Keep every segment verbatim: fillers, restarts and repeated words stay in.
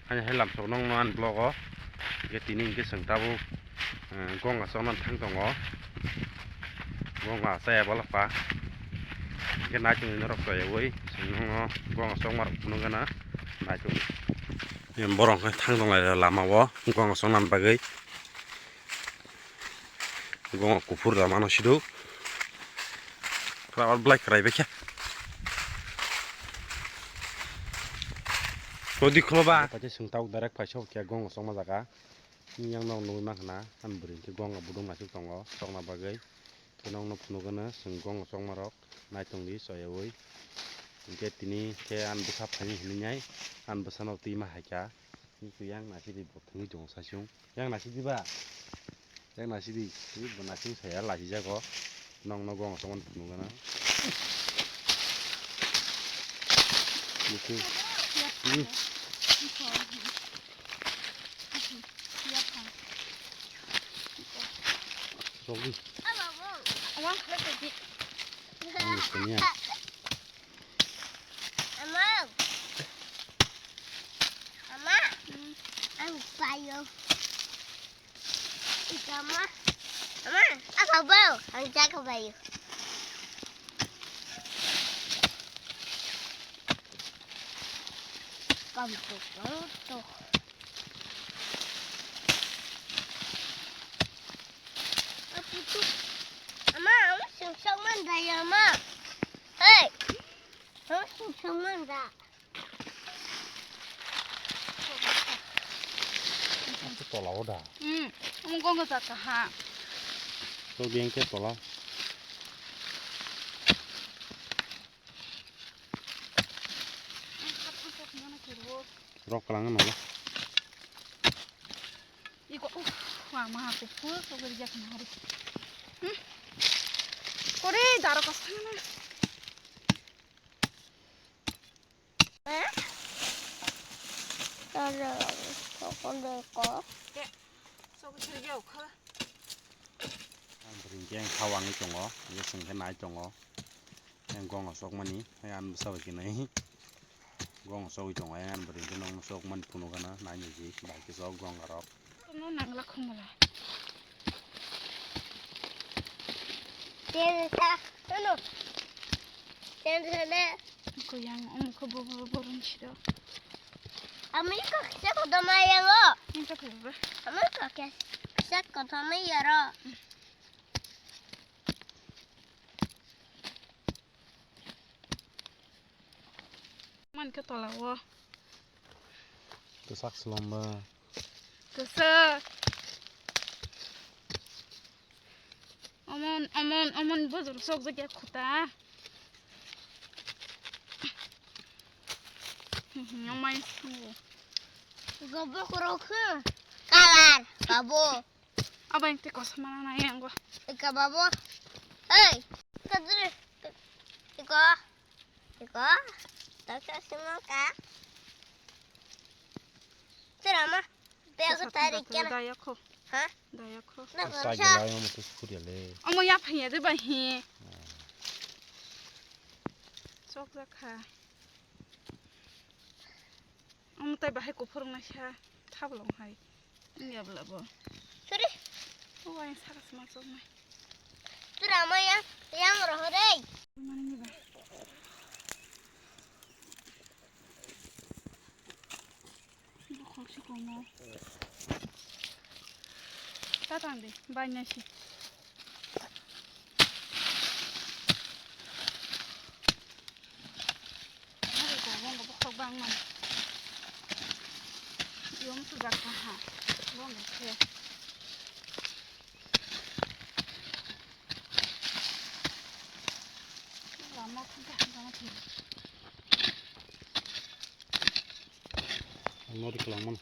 Hai hai lamsok nokno ani blogo. Hingke tini hingke chwng tabuk, eh, gong asokna thang tongo. Gong achaya bolokpa. Hingke naichomni norok toyogwi chwng nokno gong asokma rok phunukgana naichomni. Borok hingke thang tonglai lama o gong asokna bagwi. Gongo kuphur da mano sido. Flower black rai bekhe. Kodi kholo ba. Pati sung tau direct paisa kya gongo songma jaga. Yang nok nugui makhna. An bwrwi khe gongo budung nasuk tongo. Sokna bagwi. Khe nok no phunukgano sung gongo songma rok. Naitong di soyawi. Hingke tini khe an bwsa phaini hinwi nai. An bwsano twi ma hai kha. Yang nasi di bo thangwi tongo sasung. Yang nasi di ba? Yang nasi di. Bo nasi saya lasi jago. Nong no gong songman phunukgana. Nisi. Hmm. Sogwi. Ang sini ya. Ama. Ama. Ang payo. Ika ma. Ama. Apa bau? Ang jaga payo. Kam to, kam to. Aputu. Ama, ama sungsang man daya ma. Hey. Ama sungsang man da. Ang tola o da. Hmm, ang gong jaka ha. To geng ke tola. Rok kalang no. Iko, uh, wah, maha kuphur, kok rijak nahari. Hmm. Kore, daro kasana. Eh? Daro, kok deko. Sok sirge okha. Ang bwrwi khe ang khawangwi tongo, ye sengkhe nai tongo. Yang gong asokmani, yang ani bwsa bai khe nai. Gong asogwi tongo, yang ani bwrwi khe nokno sokmani phunukgana, nainwi ji, bai khe sok gong arok. Tono nangla khumula. Tensa, tono. Tensa le. Ko yang, omo ko bo, bo, bo, rum sido. Ami ko kisa ko dama yango. Ini to ko bo. Ami ko kisa ko dama yaro. Man khe tola o. Kwchak se lamba. Kwchak. Omon, omon, omon bojor sok jagya khuta. Nyomai sungo. Gobo korok khe. Kalar, gobo. Abo yang tei kosom mana nai anggo. Ika babo. Hey, kadri. Iko. Iko. Taksa sima ka. Sira ma. Bego tari kena. Daya kho. Ha? Daya kho. Na ko sa. Omo ya phanya de ba hi. Sok jakha. Omo tai bahai kuphur wngnai sa thablong hai. Wngya bwla bo. Sorry. O ayang saka se ma choknai. Tura ma yang, yang roho re. Mani ni ba. Bukhuk si komo. Ta tang de, bai nai si. Hari ko bongo bokhok bang man. Yom sujak ha ha. Bongo khe. Lama thangkha hangkha ma thang. Nori kwlangmano.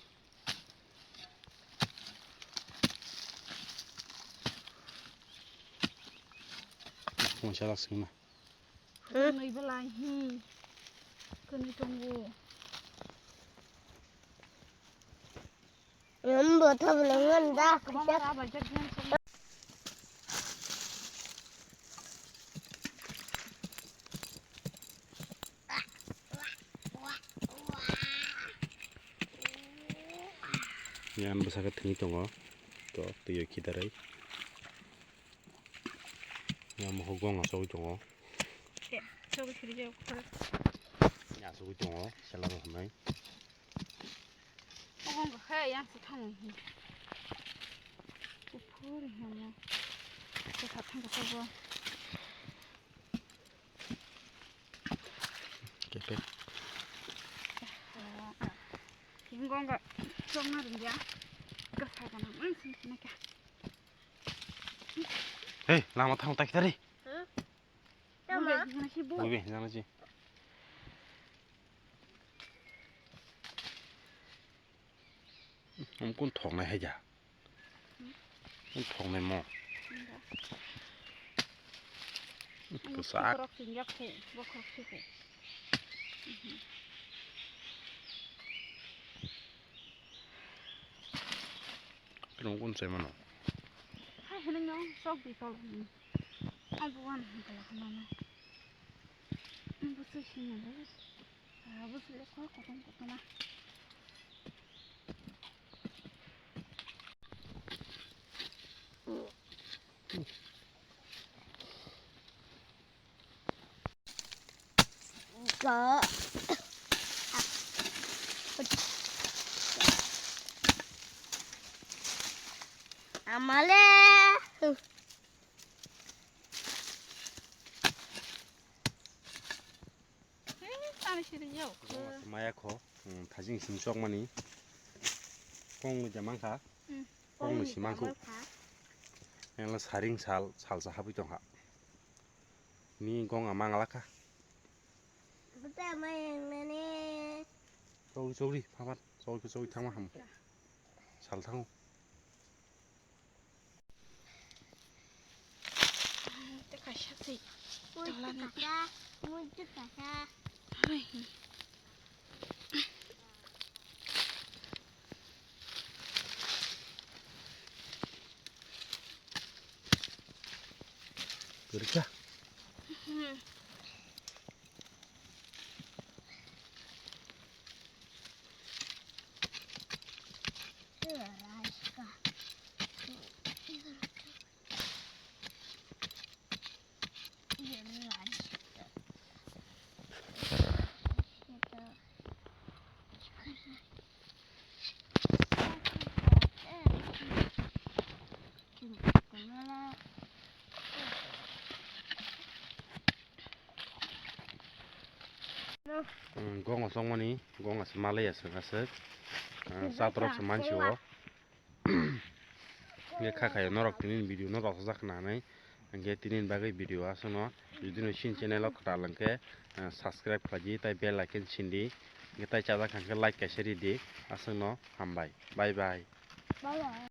Kungsa lak singna. Kwnwi belai hi. Kwnwi tongo. Ang bo thablong ngan da. Yan bwsakhe thwngwi tongo. To twiwi khidarwi. Yan mohor gong asogwi tongo. Te, sogwi siri jao khoro. Yan asogwi tongo, sela rok hwnwi. Obo wngkha khe yang se thangwi hi. Kuphur hi omo. Khe kha thang khe bo. Kepek. Hingo wngkha chokma rwngya. Kwsa gana wng sini sini khe. Hey, lama thang tak tari. Huh? Tama. Wngkha hingna khe bo. Ui be, jana ji. Omo kun thoknai hai ja. Kun thoknai mo. Kwchak. Bokhorok sinjak se, bokhorok se se. Kun kun se mano. Hai hwnwi no sok di tol. Ai buwan hwnkhe lakhana no. Bwswk sini le. Ah, bwswk le kok kotom kotom a. Ga. Amale. Maya kho, um, thajing sim chokmani. Kong no jamang kha. Kong no simang kho. Engla saring sal, sal sa habwi tong kha. Ni gong a mangala kha. Buta mai englene. Chogri, chogri, phamat, chogri, chogri thangma ham. Sal thango. Tei kaisa twi. Mui twi kaisa, mui twi kaisa. Hai. Kwrwikha. Gong aswk mani, gong aswk malai aswk aswk. Chatrok se mansi o. Hingke kha khayo norok tini video no rwchapjak khna hinwi. Hingke tini bagwi video aswkno, jodi no sini channel o kwtal hingke, ah, subscribe khlaidi, tai bell icon sindi. Hingke tai chajak hingke like kaisa ridi. Aswkno hambai. Bye bye. Bye bye.